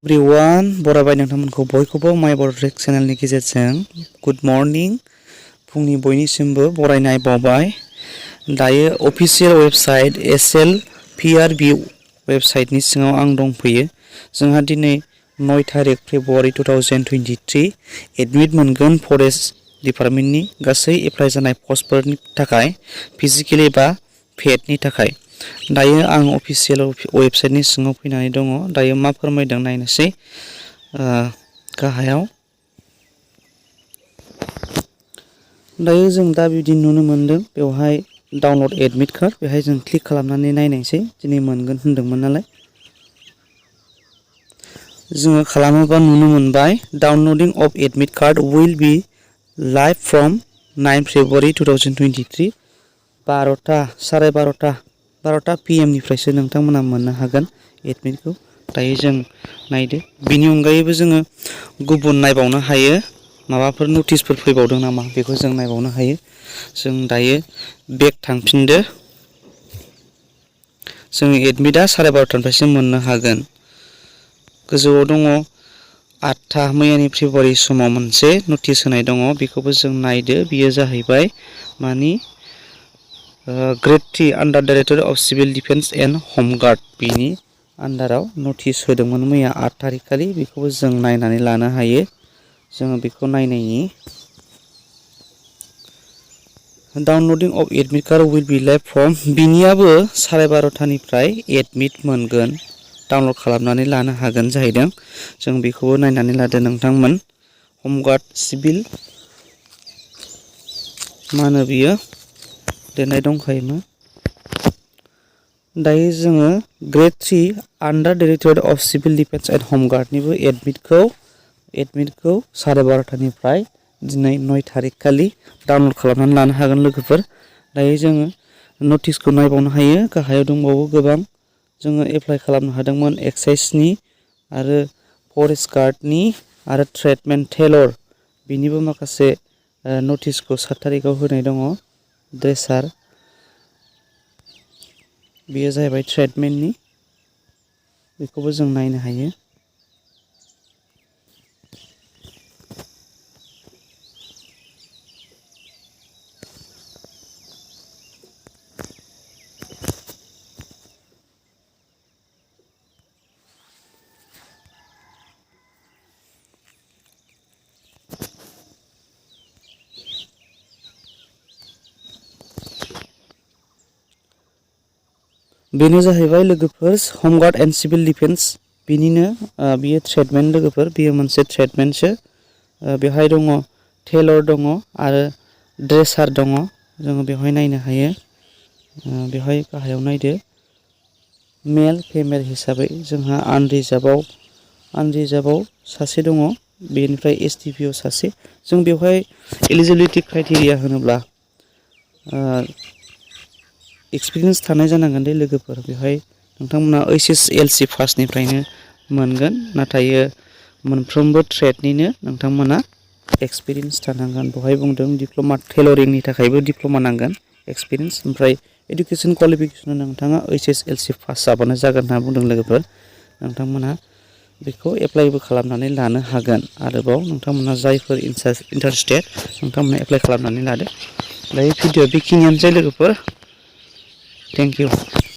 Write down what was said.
Everyone बरायबाय नोंथांमोनखौ बयखौबो माय बर' track चेनेलनि गेजेरजों गुड मर्निं फुंनि बयनिसिमबो बरायनाय बावबाय। दायो अफिसियेल वेबसाइट SLPRB वेबसाइटनि सिङाव आं दंफैयो। जोंहा दिनै 9 तारिख फेब्रुवारि 2023 एडमिट मोनगोन फरेस्ट डिपार्टमेन्टनि गासै एप्लाइ जानाय पस्टफोरनि थाखाय फिजिकेल एबा पेडनि थाखाय। दायो आं अफिसियेल वेबसाइटनि सिङाव फैनानै दङ। दायो मा फोरमायदों नायनोसै। गाहायाव दायो जों दा बिदि नुनो मोनदों बेवहाय डाउनलड एडमिट कार्ड बेहाय जों क्लिक खालामनानै नायनायसै दिनै मोनगोन होनदोंमोन नालाय। जोङो खालामोबा नुनो मोनबाय downloading of admit card will be live from 9 February 2023 12:30 PM निफ्रायसो नोंथांमोना मोननो हागोन एडमिटखौ। दायो जों नायदो। बेनि अनगायैबो जोङो गुबुन नायबावनो हायो माबाफोर नटिसफोर फैबावदों नामा बेखौ जों नायबावनो हायो। जों दायो बेक थांफिनदो। जों एडमिटआ 12:30निफ्रायसो मोननो हागोन। गोजौआव दङ 8 मैयानि फेब्रुवारि समाव मोनसे नटिस होनाय दङ बेखौबो जों नायदो। बियो जाहैबाय मानि grade 3 under director of civil defence and हम गार्ड बिनि आन्डाराव नटिस होदोंमोन मैया 8 तारिख खालि। बेखौबो जों नायनानै लानो हायो। जोङो बेखौ नायनायनि downloading of admit card will be live from बिनियाबो 12:30निफ्राय एडमिट मोनगोन डाउनलड खालामनानै लानो हागोन जाहैदों। जों बेखौबो नायनानै लादो नोंथांमोन। हम गार्ड सिभिल मा होनो बियो लिरनाय दंखायोमोन। दायो जोङो grade 3 under director of civil defence and हम गार्डनिबो एडमिटखौ 12:30निफ्राय दिनै 9 तारिख खालि डाउनलड खालामनानै लानो हागोन लोगोफोर। दायो जोङो नटिसखौ नायबावनो हायो। गाहायाव दंबावो गोबां। जोङो एप्लाइ खालामनो हादोंमोन एक्साइजनि आरो फरेस्ट गार्डनि आरो ट्रेडमेन टेलर बिनिबो माखासे नटिसखौ 7 तारिखआव होनाय दङ। ड्रेसार बेयो जाहैबाय ट्रेडमेननि बेखौबो जों नायनो हायो। बेनो जाहैबाय लोगोफोर हम गार्ड एन्ड सिभिल डिफेन्स बिनिनो बियो ट्रेडमेन लोगोफोर। बियो मोनसे ट्रेडमेनसो। बेवहाय दङ टेलर दङ आरो ड्रेसार दङ। जोङो बेवहाय नायनो हायो। बेवहाय गाहायाव नायदो मेल फिमेल हिसाबै जोंहा आनरिजार्भआव सासे दङ। बेनिफ्राय STPआव सासे। जों बेवहाय एलिजिबिलिटि क्राइटेरिया होनोब्ला एक्सपिरियेन्स थानाय जानांगोन दे लोगोफोर। बेवहाय नोंथांमोना HSLC पासनिफ्रायनो मोनगोन। नाथाय मोनफ्रोमबो ट्रेडनिनो नोंथांमोना एक्सपिरियेन्स थानांगोन। बेवहाय बुंदों डिप्ल'मा टेलरिंनि थाखायबो डिप्ल'मा नांगोन एक्सपिरियेन्स। ओमफ्राय एडुकेसन क्वालिफिकेसनाव नोंथाङा HSLC पास जाबानो जागोन होनना बुंदों लोगोफोर। नोंथांमोनहा बेखौ एप्लाइबो खालामनानै लानो हागोन। आरोबाव नोंथांमोना जायफोर इन्टारेस्टेड नोंथांमोना एप्लाइ खालामनानै लादो। दायो भिडिअ बेखिनियानोसै लोगोफोर। Thank you.